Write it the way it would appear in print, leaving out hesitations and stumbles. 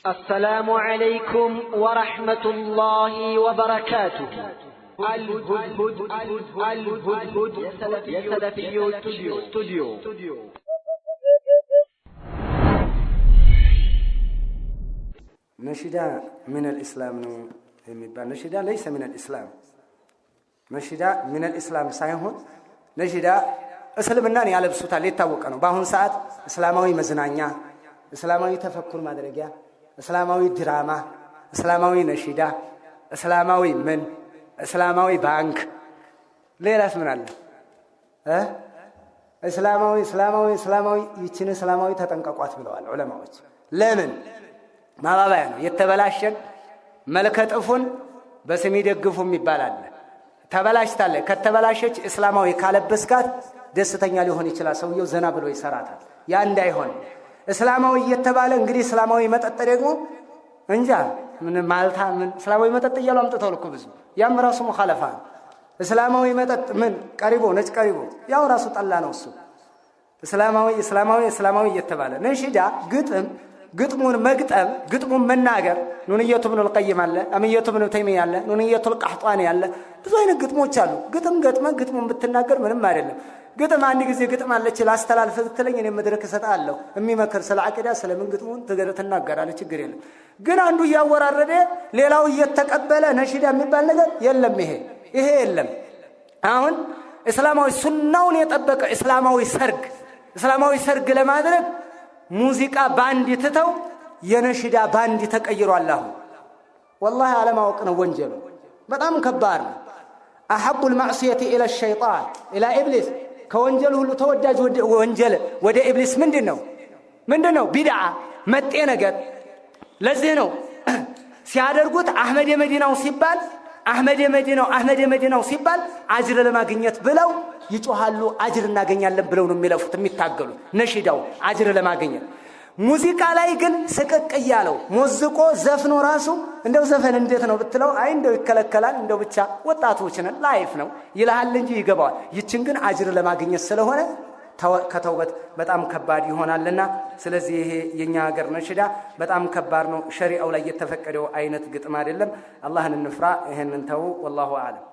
السلام عليكم ورحمة الله وبركاته. الهدهد الهدهد የሰለፊዩ ስቱዲዮ። ነሺዳ من الإسلام ነው የሚባል፣ ነሺዳ ليس من الإسلام። ነሺዳ من الإسلام ሳይሆን ነሺዳ እስልምናን ያለብሱታል፣ የታወቀ ነው። በአሁን ሰዓት እስላማዊ መዝናኛ፣ እስላማዊ ተፈኩር ማድረጊያ፣ እስላማዊ ድራማ፣ እስላማዊ ነሺዳ፣ እስላማዊ ምን፣ እስላማዊ ባንክ፣ ሌላስ ምን አለ? እስላማዊ እስላማዊ እስላማዊ። ይችን እስላማዊ ተጠንቀቋት ብለዋል ዑለማዎች። ለምን? ማባባያ ነው። የተበላሸን መልከጥፉን በስም ይደግፉ የሚባል አለ። ተበላሽታለች። ከተበላሸች እስላማዊ ካለበስካት ደስተኛ ሊሆን ይችላል። ሰውየው ዘና ብሎ ይሰራታል። ያ እንዳይሆን እስላማዊ እየተባለ እንግዲህ እስላማዊ መጠጥ ደግሞ እንጃ ምን ማልታ ምን እስላማዊ መጠጥ እያሉ አምጥተው እኮ ብዙ፣ ያም ራሱ ሙኻለፋ ነው። እስላማዊ መጠጥ ምን ቀሪቦ ነጭ ቀሪቦ ያው ራሱ ጠላ ነው እሱ። እስላማዊ እስላማዊ እስላማዊ እየተባለ ነሺዳ ግጥም፣ ግጥሙን መግጠም፣ ግጥሙን መናገር፣ ኑንየቱ ብኑል ቀይም አለ፣ አምየቱ ብኑ ተይሚያ አለ፣ ኑንየቱል ቃሕጧኒ አለ። ብዙ አይነት ግጥሞች አሉ። ግጥም ገጥመ ግጥሙን ብትናገር ምንም አይደለም። ግጥም አንድ ጊዜ ግጥም አለች ላስተላልፍ ብትለኝ እኔ መድረክ እሰጥሃለሁ። የሚመክር ስለ አቂዳ ስለምን ግጥሙን ትናገራለህ፣ ችግር የለም። ግን አንዱ እያወራረደ ሌላው እየተቀበለ ነሺዳ የሚባል ነገር የለም። ይሄ የለም። አሁን እስላማዊ ሱናውን የጠበቀ እስላማዊ ሰርግ፣ እስላማዊ ሰርግ ለማድረግ ሙዚቃ ባንድ ትተው የነሺዳ ባንድ ተቀይሯል። አሁን ወላሂ አለማወቅ ነው ወንጀሉ፣ በጣም ከባድ ነው። أحب المعصية إلى الشيطان إلى إبليس፣ ከወንጀል ሁሉ ተወዳጅ ወንጀል ወደ ኢብሊስ ምንድን ነው? ምንድን ነው? ቢድዓ፣ መጤ ነገር። ለዚህ ነው ሲያደርጉት አህመድ የመዲናው ሲባል፣ አህመድ የመዲናው፣ አህመድ የመዲናው ሲባል አጅር ለማግኘት ብለው ይጮሃሉ። አጅር እናገኛለን ብለው ነው የሚለፉት፣ የሚታገሉት ነሺዳው አጅር ለማግኘት። ሙዚቃ ላይ ግን ስቅቅ እያለው ሞዝቆ ዘፍኖ ራሱ እንደው ዘፈን እንዴት ነው ብትለው አይ እንደው ይከለከላል፣ እንደው ብቻ ወጣቶች ነን life ነው ይልሃል እንጂ ይገባዋል። ይችን ግን አጅር ለማግኘት ስለሆነ ከተውበት በጣም ከባድ ይሆናልና፣ ስለዚህ ይሄ የኛ ሀገር ነሽዳ በጣም ከባድ ነው። ሸሪዓው ላይ የተፈቀደው አይነት ግጥም አይደለም። አላህን እንፍራ፣ ይሄንን ተው። والله أعلم።